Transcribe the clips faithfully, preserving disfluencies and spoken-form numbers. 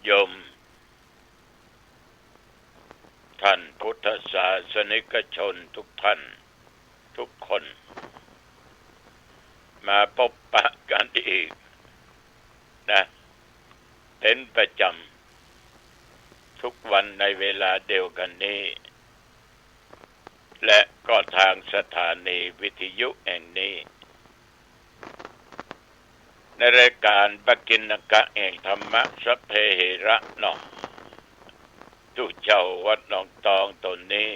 โยม ท่านพุทธศาสนิกชนทุกท่านทุกคน มาปะกั๋นอีกนะ เป๋นประจ๋ำทุกวันในเวลาเดียวกั๋นนี้ และก็ตางสถานีวิทยุแห่งนี้ ในรายก๋านปกิณกะแห่งธรรมะ สัพเพเหระเนาะ ตุ๊เจ้าวัดหนองตองต๋นนี้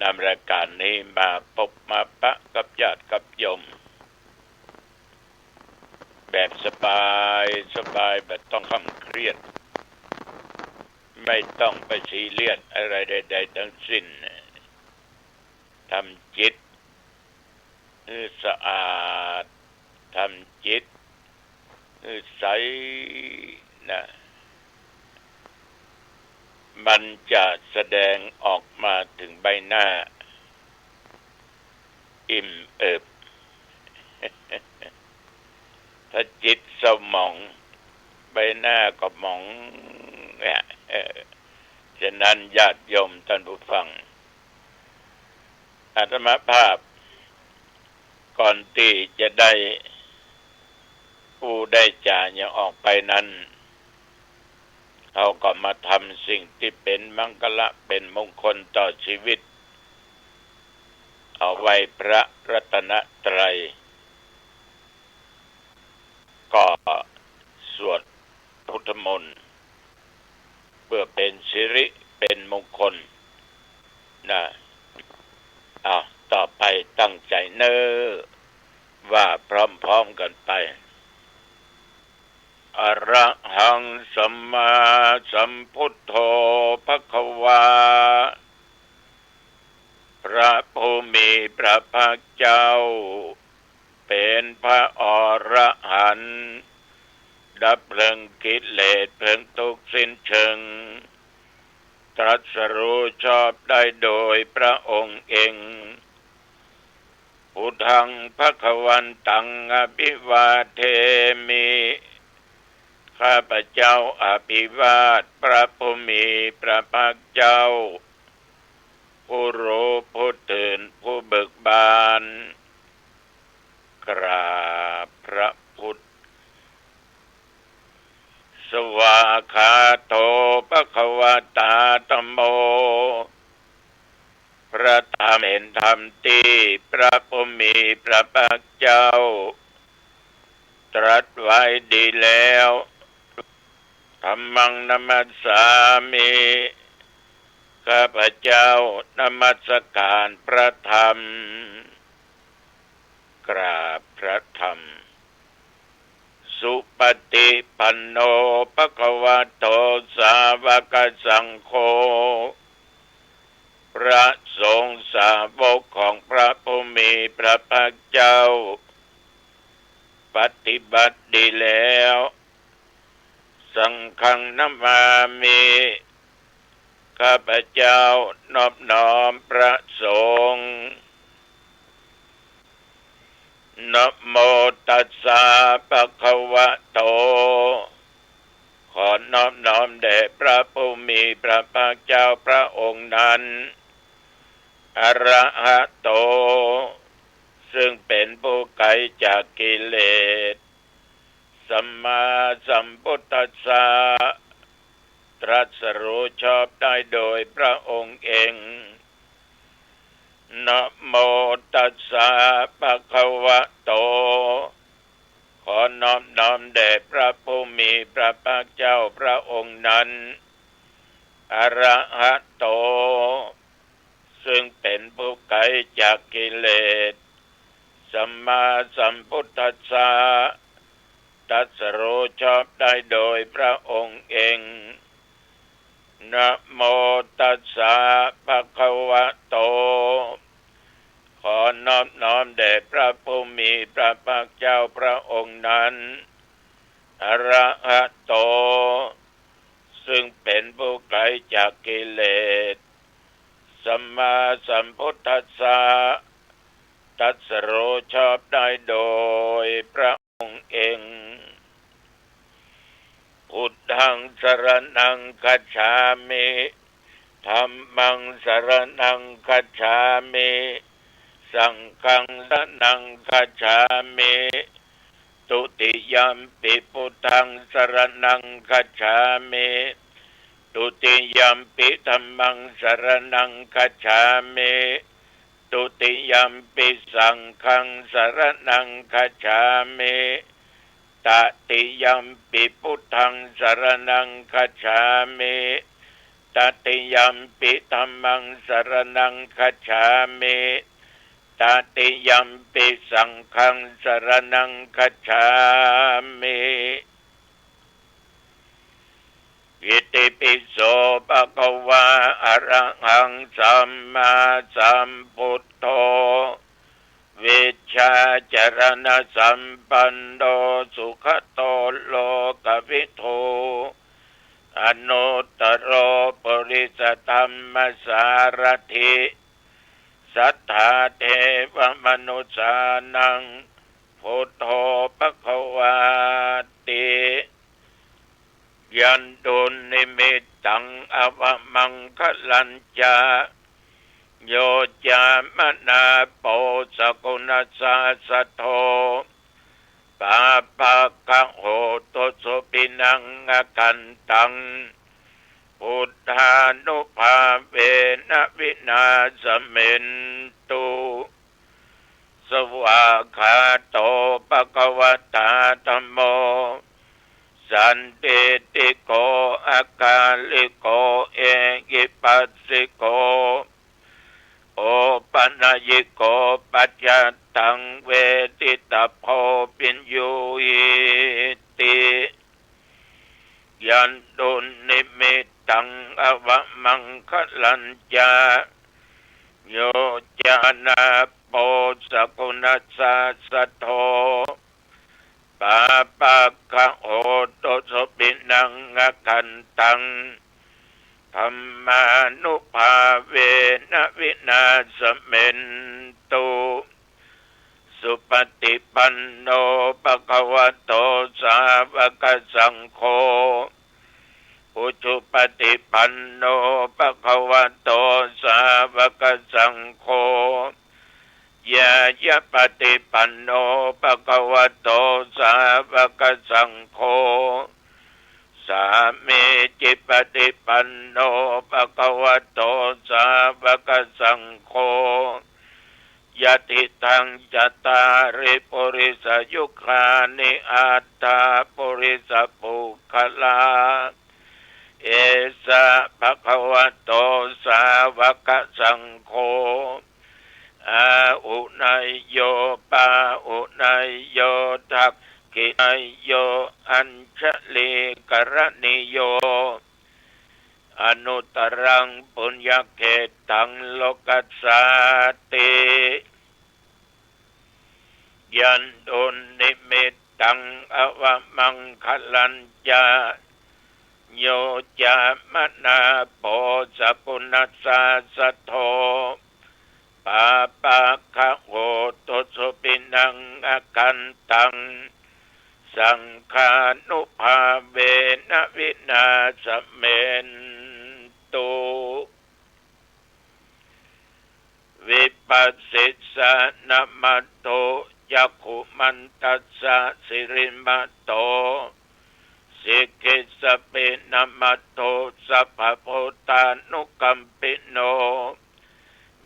นำรายก๋านนี้มาปะมาปะกับญาติกับโยม แบบสบายสบาย บ่ต้องคร่ำเครียด ไม่ต้องไปซีเรียสอะไรใดๆ ทั้งสิ้น ทำจิตหื้อสะอาด ทำจิตหื้อใสนะ มันจะแสดงออกมาเถิงใบหน้า อิ่มเอิบ ถ้าจิตเศร้าหมอง ใบหน้าก็หมองเนี่ย เออ ฉะนั้นญาติโยมท่านผู้ฟัง อาตมาภาพ ก่อนตี้จะได้อู้ได้จ๋าอย่างออกไปนั้น เฮาก็มาทำสิ่งตี้เป๋นมังคละเป๋นมงคลต่อชีวิต เอาไหว้พระรัตนตรัย ก็สวดพุทธมนต์ เปื้อเป๋นสิริเป๋นมงคลนะ เอา ต่อไปตั้งใจ๋เน่อ ว่าพร้อมๆ กั๋นไป อะระหังสัมมาสัมพุทโธภะคะวา พระผู้มีพระภาคเจ้า เป๋นพระอรหันต์ ดับเพลิงกิเลสเพลิงตุ๊กข์สิ้นเชิง ตรัสรู้ชอบได้โดยพระองค์เอง พุทธังภะคะวันตังอะภิวาเทมิ ข้าพเจ้าอภิวาทพระผู้มีพระภาคเจ้า ผู้รู้ผู้ตื่นผู้เบิกบาน กราบพระพุทธ สวากขาโตภะคะวะตาธัมโม พระธรรมเป๋นธรรมตี้พระผู้มีพระภาคเจ้า ตรัสไว้ดีแล้ว ธัมมังนะมัสสามิ ข้าพเจ้านมัสการพระธรรม กราบพระธรรม สุปฏิปันโนภะคะวะโตสาวกสังโฆ พระสงฆ์สาวกของพระผู้มีพระภาคเจ้า ปฏิบัติดีแล้ว สังฆังนะมามิ ข้าพเจ้านอบน้อมพระสงฆ์ นะโมตัสสะภะคะวะโต ขอนอบน้อมแด่พระผู้มีพระภาคเจ้าพระองค์นั้น อะระหะโต ซึ่งเป๋นผู้ไกลจากกิเลส สัมมาสัมพุทธัสสะ ตรัสรู้ชอบได้โดยพระองค์เอง นะโมตัสสะภะคะวะโต ขอนอบน้อมแด่พระผู้มีพระภาคเจ้าพระองค์นั้น อะระหะโต ซึ่งเป๋นผู้ไกลจากกิเลส สัมมาสัมพุทธัสสะ ตรัสรู้ชอบได้โดยพระองค์เอง นะโมตัสสะภะคะวะโต ขอนอบน้อมแด่พระผู้มีพระภาคเจ้าพระองค์นั้น อะระหะโต ซึ่งเป๋นผู้ไกลจากกิเลส สัมมาสัมพุทธัสสะ ตรัสรู้ชอบได้โดยพระองค์เอง ผ Buddhaṃ saraṇaṃ gacchāmi. Dhammaṃ saraṇaṃ gacchāmi. Saṅghaṃ saraṇaṃ gacchāmi. Dutiyampi buddhaṃ saraṇaṃ gacchāmi. Dutiyampi dhammaṃ saraṇaṃ gacchāmi. Dutiyampi saṅghaṃ saraṇaṃ gacchāmi. Tatiyampi buddhaṃ saraṇaṃ gacchāmi. Tatiyampi dhammaṃ saraṇaṃ gacchāmi. Tatiyampi saṅghaṃ saraṇaṃ gacchāmi. Itipi so bhagavā arahaṃ sammāsambuddho vijjācaraṇasampanno sugato lokavidū anuttaro purisadammasārathi satthā devamanussānaṃ buddho bhagavāti. Yandunnimittaṃ avamaṅgalañca yo cāmanāpo sakuṇassa saddo pāpaggaho dussupinaṃ akantaṃ buddhānubhāvena vināsamentu. Svākkhāto bhagavatā dhammo sandiṭṭhiko akāliko ehipassiko opanayiko paccattaṃ veditabbo viññūhīti. Yandunnimittaṃ avamaṅgalañca yo cāmanāpo sakuṇassa saddo pāpaggaho dussupinaṃ akantaṃ dhammānubhāvena vināsamentu. Supaṭipanno bhagavato sāvakasaṅgho ujupaṭipanno bhagavato sāvakasaṅgho ñāyapaṭipanno bhagavato sāvakasaṅgho sāmīcipaṭipanno bhagavato sāvakasaṅgho yadidaṃ cattāri purisayugāni aṭṭha purisapuggalā esa bhagavato sāvakasaṅgho āhuneyyo pāhuneyyo dakkhiṇeyyo añjalikaraṇīyo anuttaraṃ puññakkhettaṃ lokassāti. Yandunnimittaṃ avamaṅgalañca yo cāmanāpo sakuṇassa saddo pāpaggaho dussupinaṃ akantaṃ saṅghānubhāvena vināsamentu. Vipassissa namatthu cakkhumantassa sirīmato sikhissappi namatthu sabbabhūtānukampino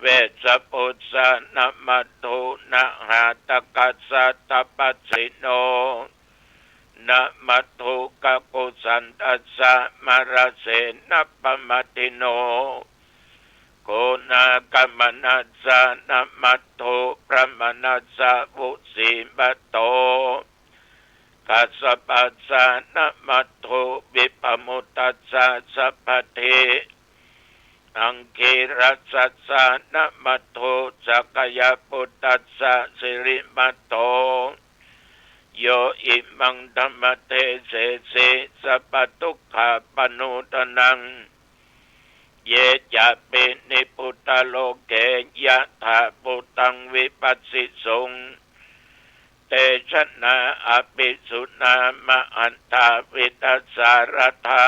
vessabhussa namatthu nhātakassa tapassino namatthu kakusandhassa mārasenappamaddino gonāgamanassa namatthu brāhmaṇassa vusīmato kassapassa namatthu vippamuttassa sabbadhi aṅgīrasassa namatthu sakyaputtassa sirīmato yo imaṃ dhammadesesi sabbadukkhāpanūdanaṃ ye cāpi nibbutāloke yathābhūtaṃ vipassisuṃ เตชะนา อภิสุนา มหันตา วิตสาระธา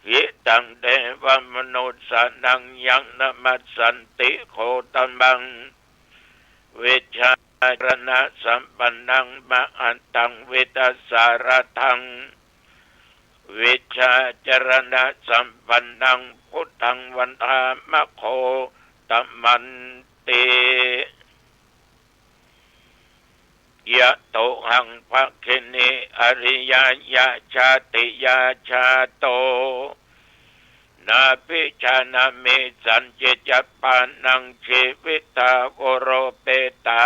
หิตัง เตวะมนุสสานัง ยัง นมัสสันติ โคตมัง วิชาจรณะสัมปันนัง มหันตัง วิตสาระธัง วิชาจรณะสัมปันนัง พุทธัง วันทามะ โคตมันติ ยะโตหัง ภักขินี อริยะยะชาติยา จาโต นาภิจานามิ สัญญิจจะปานัง จีวิตา โวโรเปตา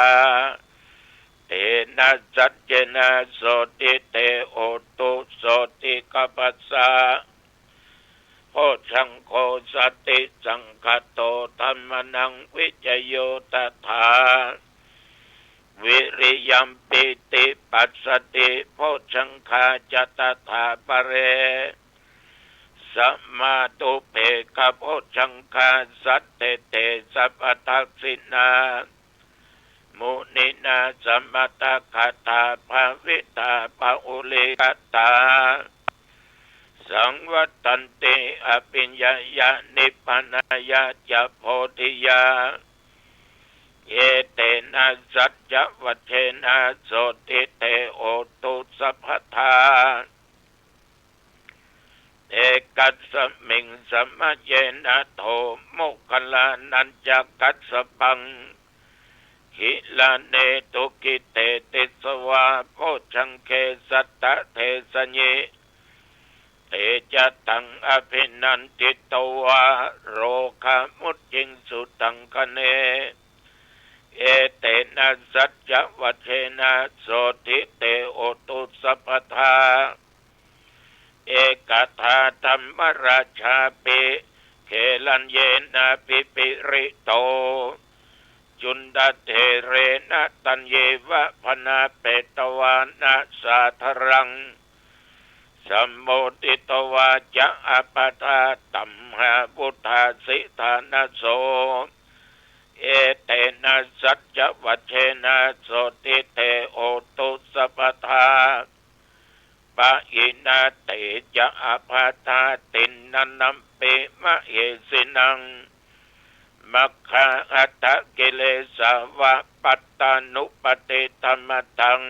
เตนะ สัจเจนะ โสติ เต โหตุ โสติ กัปปะสะ โพชฌังโค สัตติสังคาโต ธัมมานัง วิจโย ตถา วิริยัง ปีติ ปัสสติ โพชฌังคา จะ ตถา ปะเร สมาตุ เปกขะโพชฌังคา สัตเต เต สัพพะทักขิณา มุนินา สมะตะกะถา ภาวิตา ปะหุริกะตา สังวัตตันติ อภิญญายะ นิพพานายะ จะ โพธิยา เอเตนะ สัจจวัจเจนะ โสติ เต โหตุ สัพพะทา เอกัสสะมิง สะมะเยนะ โท โมคคัลลานัญจะกัสสะปัง กิลาเน ทุกขิเต ติสสะวา โพชฌังเก สัตตะ เทสะยิ เตจะตัง อภินันทิตวา โรคามุจจิงสุ ตังคะเน เอเตนะ สัจจวัจเจนะ โสติ เต โหตุ สัพพะทา เอกถา ธัมมราชาปิ เกลัญเยนะ ภิปริโต จุณฑะเถเรนะ ตัญเยวะ ภณาเปตวานะ สาธารัง สัมโมทิตวาจะ อัปปะทา ตัมหาวุฏฐาสิฐานะโส เอเตนะ สัจจวัจเจนะ โสติ เต โหตุ สัพพะทา ปะหินา เตจะ อัปปะทา ติณณัมปิ มะเหสินัง มัคคาหัตถกิเลสาวะ ปัตตานุปปาทิธรรมะทัง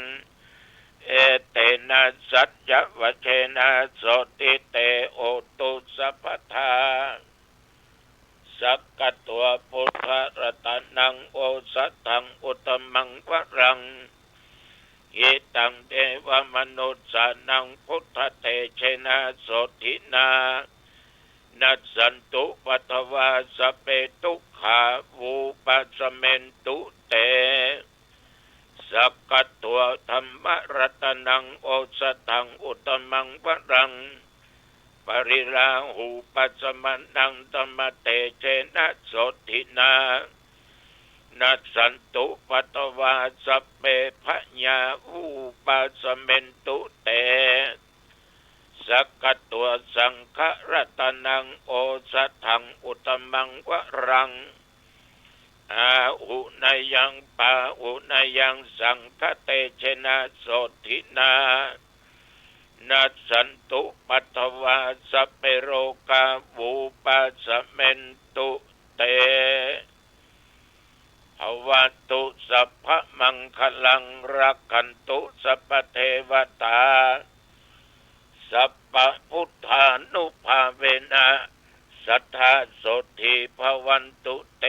เอเตนะ สัจจวัจเจนะ โสติ เต โหตุ สัพพะทา สักขะตัง พุทธะรัตนัง โอสะถัง อุตตะมังวะรัง หิตัง เตวะมนุสสานัง พุทธะเตจะนะ โสตินะ นัสสันตุ ปัทวา สัพเพ ทุกขา วุปัสสะเมนตุ เต สักขะตัง ธัมมะรัตนัง โอสะถัง อุตตะมังวะรัง ปะริราหูปัสสะมะนัง ธัมมะเตจะนะ โสตินะ นัสสันตุ ปัทวา สัพเพ พยา วุปัสสะเมนตุ เต สักขะตัง สังฆะรัตนัง โอสะถัง อุตตะมังวะรัง อาหุเนยัง ปาหุเนยัง สังฆะเตจะนะ โสตินะ นัสสันตุ ปัทวา สัพเพ โรคา วุปัสสะเมนตุ เต ภะวะตุ สัพพะมังคะลัง รักขันตุ สัพพะเทวะตา สัพพะพุทธานุภาเวนะ สัตถา โสติ ภะวันตุ เต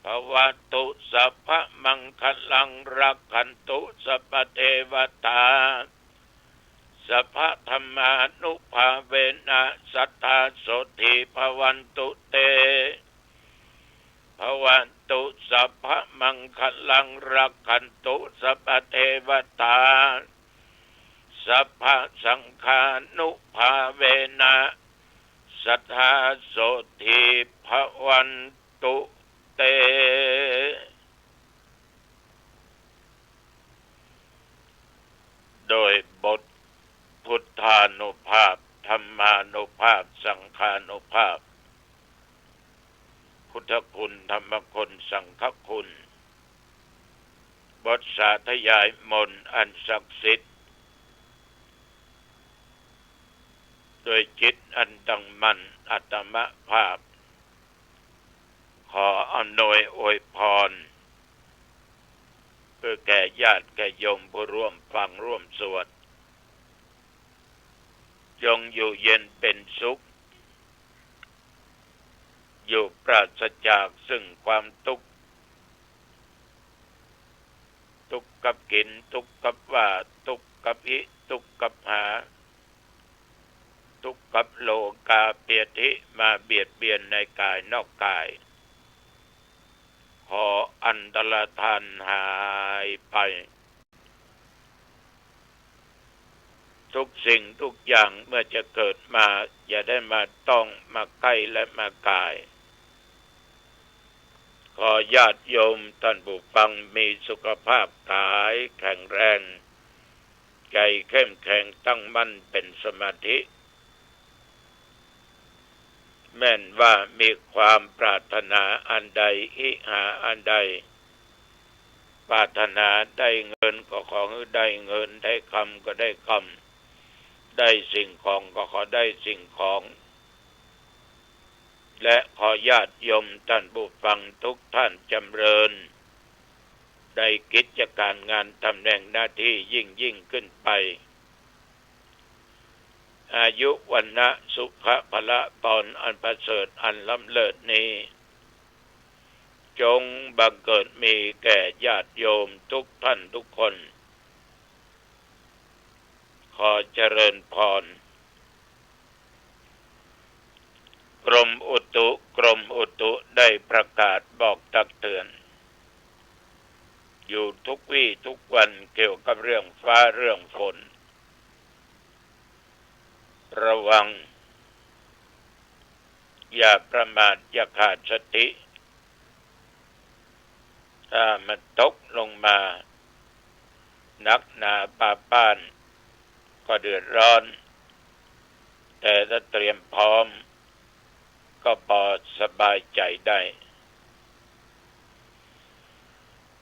ภะวะตุ สัพพะมังคะลัง รักขันตุ สัพพะเทวะตา สัพพะธัมมานุภาเวนะ สัตถา โสติ ภะวันตุ เต ภะวะตุ สัพพะมังคะลัง รักขันตุ สัพพะเทวะตา สัพพะสังฆานุภาเวนะ สัตถา โสติ ภะวันตุ เต โดยบทพุทธานุภาพ ธัมมานุภาพ สังฆานุภาพ พุทธคุณ ธรรมคุณ สังฆคุณ บทสาธยายมนต์อันศักดิ์สิทธิ์ ด้วยจิตอันตั้งมั่นอัตมภาพ ขออำนวยอวยพร เพื่อแก่ญาติแก่โยมผู้ร่วมฟังร่วมสวด จงอยู่เย็นเป็นสุข อยู่ปราศจากซึ่งความทุกข์ ทุกข์กับกิ๋น ทุกข์กับว่า ทุกข์กับอิ ทุกข์กับหา ทุกข์กับโลกาเปียธิ มาเบียดเบียนในกายนอกกาย ขออันตรธานหายไป ทุกสิ่งทุกอย่างเมื่อจะเกิดมา อย่าได้มาต้อง มาใกล้และมาก่าย ขอญาติโยมท่านผู้ฟังมีสุขภาพกายแข็งแรง ใจ๋เข้มแข็งตั้งมั่นเป็นสมาธิ แม่นว่ามีความปรารถนาอันใด อิหาอันใด ปรารถนาได้เงินก็ขอหื้อได้เงิน ได้คำก็ได้คำ ได้สิ่งของก็ขอได้สิ่งของ และขอญาติโยมท่านผู้ฟังทุกท่านจำเริญ ได้กิจการงานตำแหน่งหน้าตี้ยิ่งๆ ขึ้นไป อายุวรรณะสุขะพละพรอันประเสริฐอันล้ำเลิศนี้ จงบังเกิดมีแก่ญาติโยมทุกท่านทุกคน ขอเจริญพร กรมอุตุ กรมอุตุได้ประกาศบอกตักเตือน อยู่ทุกวี่ทุกวันเกี่ยวกับเรื่องฟ้าเรื่องฝน ระวัง อย่าประมาท อย่าขาดสติ ถ้ามันตกลงมาหนักหนาป่าป้าน ก็เดือดร้อน แต่ถ้าเตรียมพร้อม ก็ปอสบายใจ๋ได้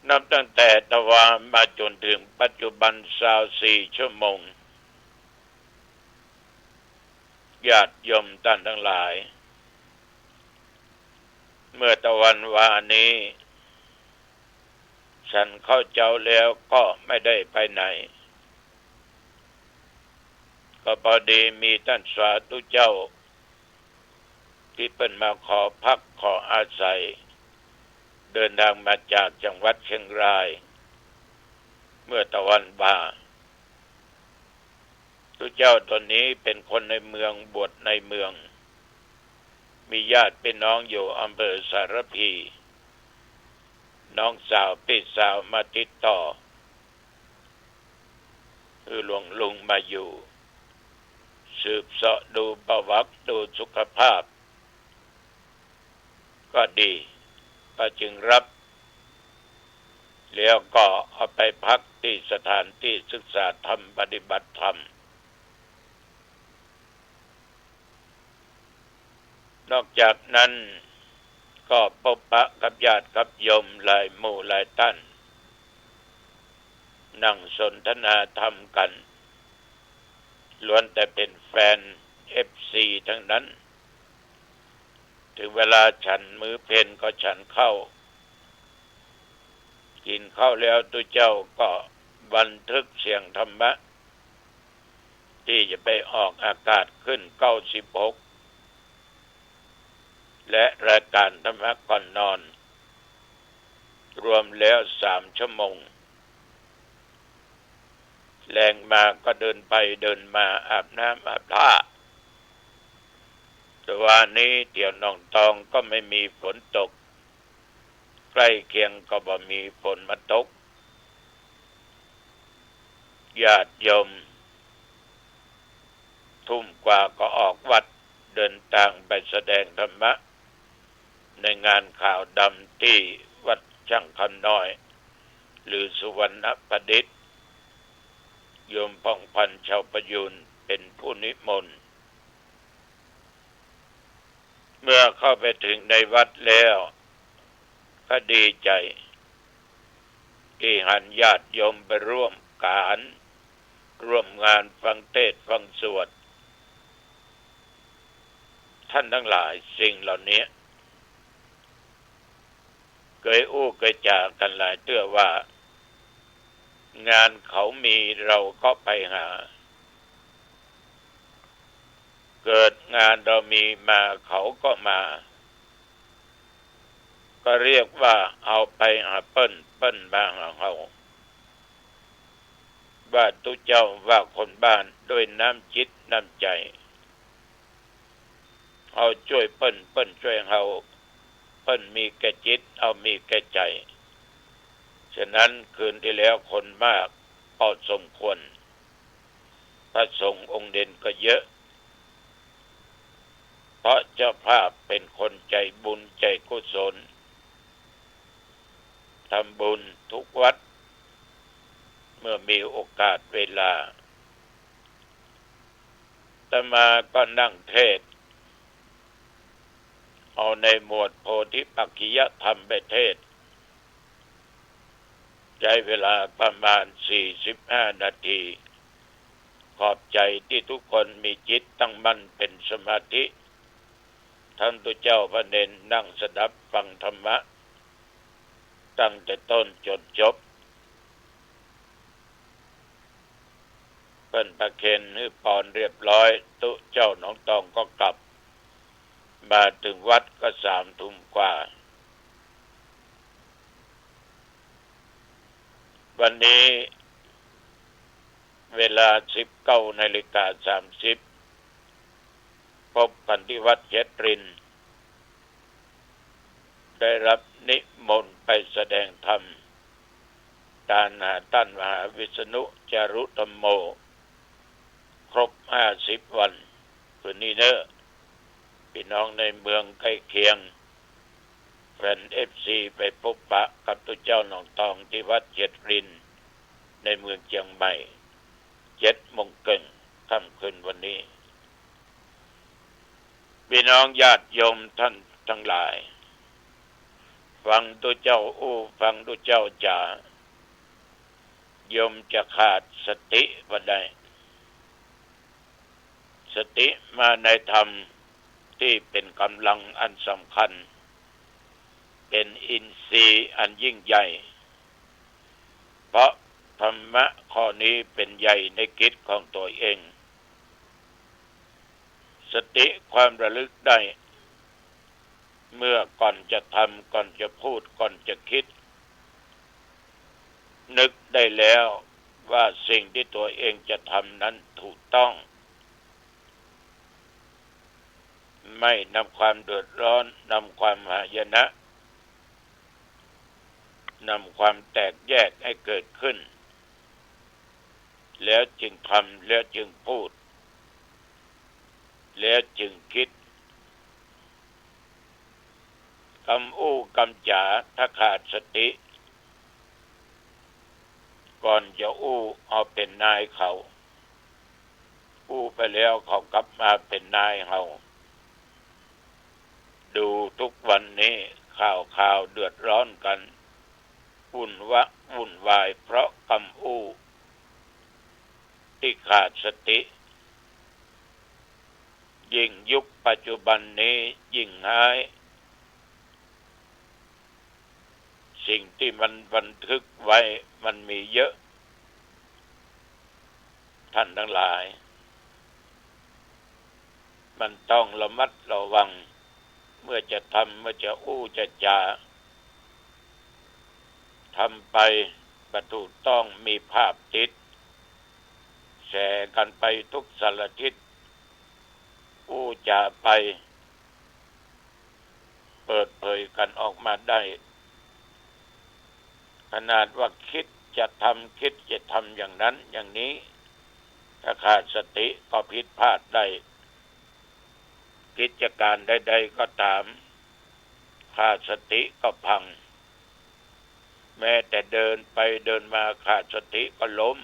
นับตั้งแต่ตะวามาจ๋นเถิงปัจจุบันซาวสี่ชั่วโมง ญาติโยมต้านตังหลาย เมื่อตะวันวานี้ ฉันข้าวเจ๊าแล้วก็ไม่ได้ไปไหน ก็พอดีมีต้านสาธุเจ้า ตี้เปิ้นมาขอพักขออาศัย เดินตางมาจากจังหวัดเชียงราย เมื่อตะวันวา ตุ๊เจ้าต๋นนี้เป๋นคนในเมือง บวชในเมือง มีญาติปี้น้องอยู่อำเภอสารภี น้องสาวปี้สาวมาติดต่อ หื้อหลวงลุงมาอยู่ สืบเสาะดูประวัติ ดูสุขภาพ ก็ดี ก็จึงรับ แล้วก็เอาไปพักตี้สถานตี้ศึกษาธรรม ปฏิบัติธรรม นอกจากนั้นก็พบปะกับญาติกับโยมหลายหมู่หลายต้าน นั่งสนทนาธรรมกั๋น ล้วนแต่เป๋นแฟน เอฟซี ทั้งนั้น เถิงเวลาฉันมื้อเพลก็ฉันข้าว กิ๋นข้าวแล้วตุ๊เจ้าก็บันทึกเสียงธรรมะ ตี้จะไปออกอากาศขึ้น เก้าสิบหก และรายการธรรมะก่อนนอน รวมแล้วสามชั่วโมง แลงมาก็เดินไปเดินมา อาบน้ำอาบท่า ตะวานี้แถวหนองตองก็ไม่มีฝนตก ใกล้เคียงก็บ่มีฝนมาตก ญาติโยม ทุ่มกว่าก็ออกวัด เดินตางไปแสดงธรรมะ ในงานขาวดำตี้วัดช่างคำน้อย หรือสุวรรณประดิษฐ์ โยมผ่องพันธ์ ชาวประยูร เป๋นผู้นิมนต์ เมื่อเข้าไปเถิงในวัดแล้ว ก็ดีใจ๋ ตี้หันญาติโยมไปร่วมก๋าน ร่วมงานฟังเทศน์ฟังสวด ท่านตังหลาย สิ่งเหล่านี้ เกยอู้เกยจ๋ากั๋นหลายเตื้อว่า งานเขามีเราก็ไปหา เกิดงานเรามีมาเขาก็มา ก็เรียกว่าเอาไปหาเปิ้น เปิ้นมาหาเฮา ว่าตุ๊เจ้าว่าคนบ้าน ด้วยน้ำจิตน้ำใจ๋ เฮาจ้วยเปิ้น เปิ้นจ้วยเฮา เปิ้นมีแก่จิต เฮามีแก่ใจ๋ ฉะนั้นคืนตี้แล้วคนมากพอสมควร พระสงฆ์องค์เณรก็เยอะ เพราะเจ้าภาพเป๋นคนใจ๋บุญใจ๋กุศล ทำบุญทุกวัด เมื่อมีโอกาสเวลา อาตมาก็นั่งเทศน์ เอาในหมวดโพธิปักขิยธรรมไปเทศน์ ใจ๊เวลาประมาณสี่สิบห้านาที ขอบใจ๋ตี้ทุกคนมีจิตตั้งมั่นเป๋นสมาธิ ทั้งตุ๊เจ้าพระเณรนั่งสดับฟังธรรมะ ตั้งแต่ต้นจ๋นจบ เปิ้นประเคนหื้อปอนเรียบร้อย ตุ๊เจ้าหนองตองก็กลับ มาเถิงวัดก็สามทุ่มกว่า วันนี้เวลาสิบเก้านาฬิกาสามสิบ พบกั๋นตี้วัดเชตรินทร์ ได้รับนิมนต์ไปแสดงธรรม ตานหาต้านมหาวิษณุจารุธัมโม ครบห้าสิบวัน คืนนี้เน้อ ปี้น้องในเมืองใก้เคียง แฟนเอฟซี ไปปบปะกับตุ๊เจ้าหนองตองตี้วัดเชตรินทร์ ในเมืองเจียงใหม่ เจ็ดโมงเกิ่ง ค่ำคืนวันนี้ ปี้น้องญาติโยมท่านตังหลาย ฟังตุ๊เจ้าอู้ ฟังตุ๊เจ้าจ๋า โยมจะขาดสติบ่ได้ สติมาในธรรมตี้เป๋นก๋ำลังอันสำคัญ เป๋นอินทรีย์อันยิ่งใหญ่ เพราะธรรมะข้อนี้เป๋นใหญ่ในกิจของตั๋วเอง สติความระลึกได้ เมื่อก่อนจะทำ ก่อนจะพูด ก่อนจะคิด นึกได้แล้วว่าสิ่งที่ตั๋วเองจะทำนั้นถูกต้อง ไม่นำความเดือดร้อน นำความหายนะ นำความแตกแยกให้เกิดขึ้น แล้วจึงทำ แล้วจึงพูด แล้วจึงคิด กำอู้กำจ๋าถ้าขาดสติ ก่อนจะอู้เอาเป๋นนายเขา อู้ไปแล้วเขากลับมาเป๋นนายเฮา ดูทุกวันนี้ข่าวข่าวเดือดร้อนกั๋น วุ่นวะ วุ่นวายเพราะกำอู้ตี้ขาดสติ ยิ่งยุคปัจจุบันนี้ยิ่งฮ้าย สิ่งที่มันบันทึกไว้มันมีเยอะ ท่านทั้งหลาย มันต้องระมัดระวัง เมื่อจะทำ เมื่อจะอู้จะจ๋า ทำไปบ่ถูกต้อง มีภาพติด แชร์กั๋นไปทุกสารทิศ อู้จ๋าไป เปิดเผยกั๋นออกมาได้ ขนาดว่าคิดจะทำ คิดจะทำอย่างนั้นอย่างนี้ ถ้าขาดสติก็ผิดพลาดได้ กิจการใดๆก็ต๋าม ขาดสติก็พัง แม้แต่เดินไปเดินมาขาดสติก็ล้ม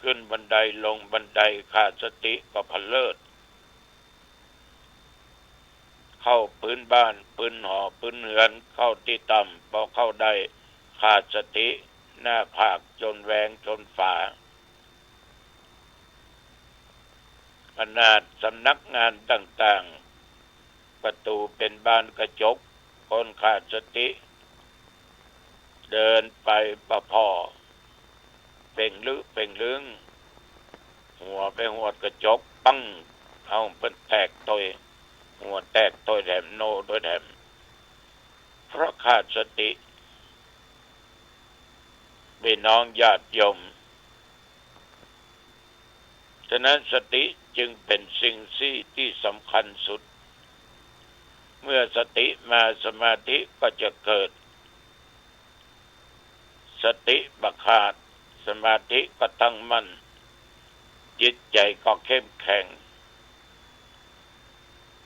ขึ้นบันไดลงบันไดขาดสติก็พะเลิด เค เข้าปื๊นบ้าน ปื๊นหอ ปื๊นเฮือน เข้าตี้ต่ำ พอเข้าได้ขาดสติ หน้าผากจนแหว่งจนฝา ขนาดสำนักงานต่างๆ ประตู๋เป๋นบานกระจก คนขาดสติ เดินไปบ่ผ่อ เป่งลึเป่งลึง หัวไปหวดกระจก ปัง เอาเปิ้นแตกโตย หัวแตกโตยแถม โนโตยแถม เพราะขาดสติ ปี้น้องญาติโยม ฉะนั้นสติจึงเป๋นสิ่งที่ ที่สำคัญสุด เมื่อสติมาสมาธิก็จะเกิด สติบ่ขาด สมาธิก็ตั้งมั่น จิตใจ๋ก็เข้มแข็ง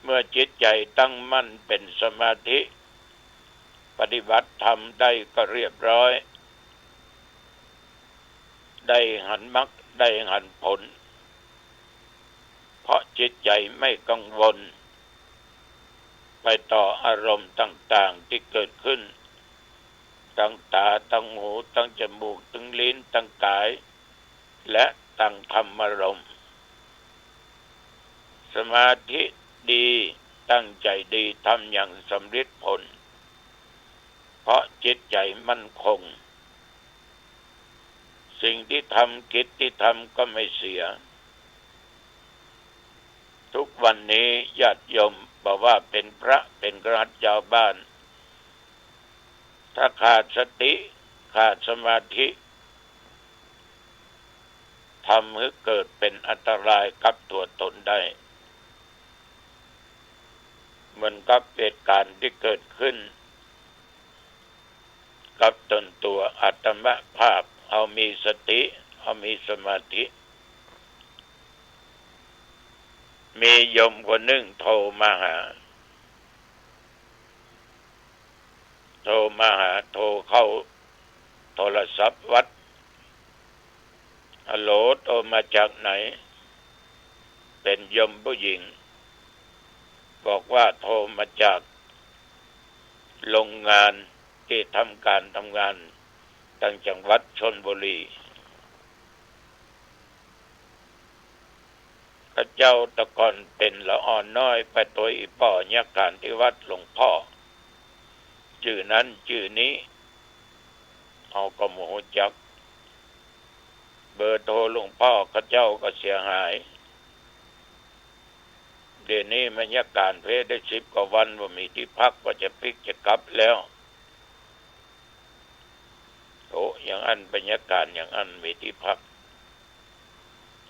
เมื่อจิตใจ๋ตั้งมั่นเป๋นสมาธิ ปฏิบัติธรรมได้ก็เรียบร้อย ได้หันมรรค ได้หันผล เพราะจิตใจ๋ไม่กังวล ไปต่ออารมณ์ต่างๆ ตี้เกิดขึ้น ตางต๋า ตางหู ตางจมูก ตางลิ้น ตางก๋าย และตางธรรมารมณ์ สมาธิดี ตั้งใจ๋ดี ทำอย่างสำริดผล เพราะจิตใจ๋มั่นคง สิ่งที่ทำ กิจที่ทำก็ไม่เสีย ทุกวันนี้ญาติโยม บ่ว่าเป๋นพระ เป๋นคฤหัสถ์ จาวบ้าน ถ้าขาดสติ ขาดสมาธิ ทำหื้อเกิดเป๋นอันตรายกับตั๋วตนได้ เหมือนกับเหตุก๋ารณ์ตี้เกิดขึ้นกับต๋นตั๋วอาตมาภาพ เฮามีสติ เฮามีสมาธิ มีโยมคนนึ่งโทรมาหา โทรมาหา โทรเข้าโทรศัพท์วัด ฮัลโหล โทรมาจากไหน เป๋นโยมผู้หญิง บอกว่าโทรมาจากโรงงานตี้ทำก๋านทำงานตางจังหวัดชลบุรี ข้าเจ้าแต่ก่อนเป๋นละอ่อนน้อย ไปตวยอี่ป้อเยียะก๋านตี้วัดหลวงป้อ จื้อนั้นจื้อนี้ เฮาก็บ่ฮู้จัก เบอร์โทรหลวงป้อข้าเจ้าก็เสียหาย เดี๋ยวนี้มาเยียะก๋านเป๊ะได้สิบกว่าวัน บ่มีตี้พัก ว่าจะปิ๊กจะกลับแล้ว โอ้ อย่างอั้น บรรยากาศอย่างอั้น มีตี้พัก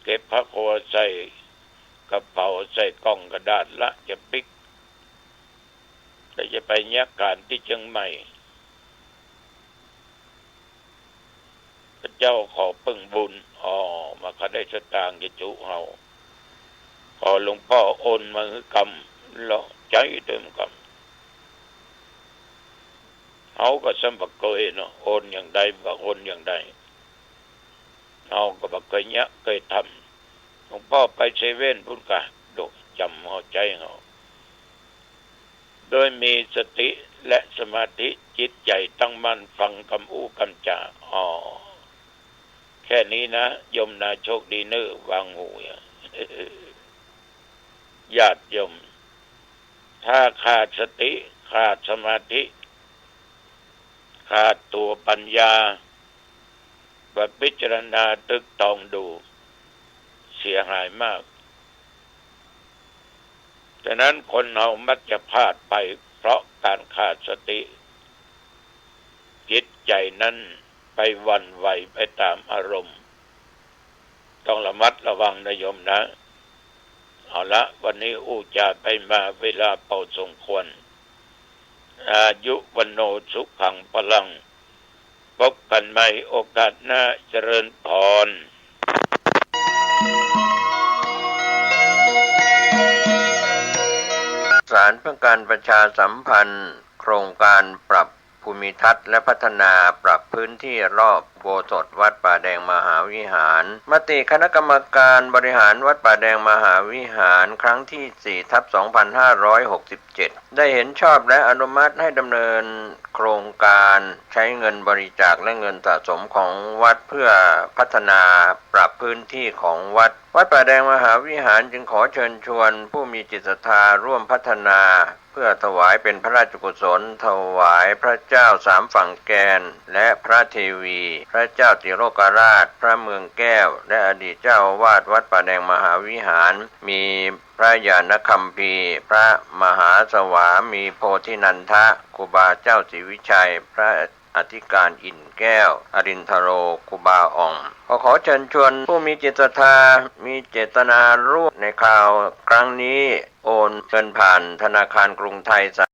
เก็บผ้าครัวใส่กระเป๋า ใส่กล่องกระดาษละจะปิ๊ก แล้วจะไปเยียะก๋านตี้เจียงใหม่ ข้าเจ้าขอเปิ้งบุญ อ๋อ มาข้าได้สตางค์จะจุเฮา ขอหลวงป้อโอนมาหื้อกำ เลาะใจ๊เติมกำ เฮาก็ซ้ำบ่เกยเนาะ โอนอย่างใด บ่โอนอย่างใด เฮาก็บ่เกยเยียะเกยทำ หลวงป้อไปเซเว่นปู๊นกา โดะ จ๋ำเอาใจ๊เฮา โดยมีสติและสมาธิ จิตใจ๋ตั้งมั่น ฟังกำอู้กำจ๋า อ๋อ แค่นี้นะ โยมนา โชคดีเน่อ วางหู ญาติโยม ถ้าขาดสติ ขาดสมาธิ ขาดตั๋วปัญญา บ่พิจารณาตึกตองดู เสียหายมาก ฉะนั้นคนเฮามักจะพลาดไปเพราะก๋านขาดสติ จิตใจ๋นั้นไปหวั่นไหวไปต๋ามอารมณ์ ต้องระมัดระวังนะโยมนะ เอาละ วันนี้อู้จ๋าไปมาเวลาพอสมควร อายุ วัณโณ สุขัง พลัง พบกั๋นใหม่โอกาสหน้า เจริญพร สารเพื่อการประชาสัมพันธ์ โครงการปรับ ภูมิทัศน์และพัฒนาปรับพื้นที่รอบอุโบสถวัดป่าแดงมหาวิหาร มติคณะกรรมการบริหารวัดป่าแดงมหาวิหารครั้งที่สี่ทับสองพันห้าร้อยหกสิบเจ็ด ได้เห็นชอบและอนุมัติให้ดำเนินโครงการใช้เงินบริจาคและเงินสะสมของวัดเพื่อพัฒนาปรับพื้นที่ของวัด วัดป่าแดงมหาวิหารจึงขอเชิญชวนผู้มีจิตศรัทธาร่วมพัฒนา เพื่อถวายเป็นพระราชกุศล ถวายพระเจ้าสามฝั่งแกน และพระเทวี พระเจ้าติโลกราช พระเมืองแก้ว และอดีตเจ้าอาวาสวัดป่าแดงมหาวิหาร มีพระญาณคัมภีร์ พระมหาสวามีโพธินันทะ ครูบาเจ้าศรีวิชัย พระอธิการอินทร์แก้ว อรินทโร ครูบาอ่อง ก็ขอเชิญชวนผู้มีจิตศรัทธา มีเจตนาร่วมในคราวครั้งนี้ โอนเงินผ่านธนาคารกรุงไทยสา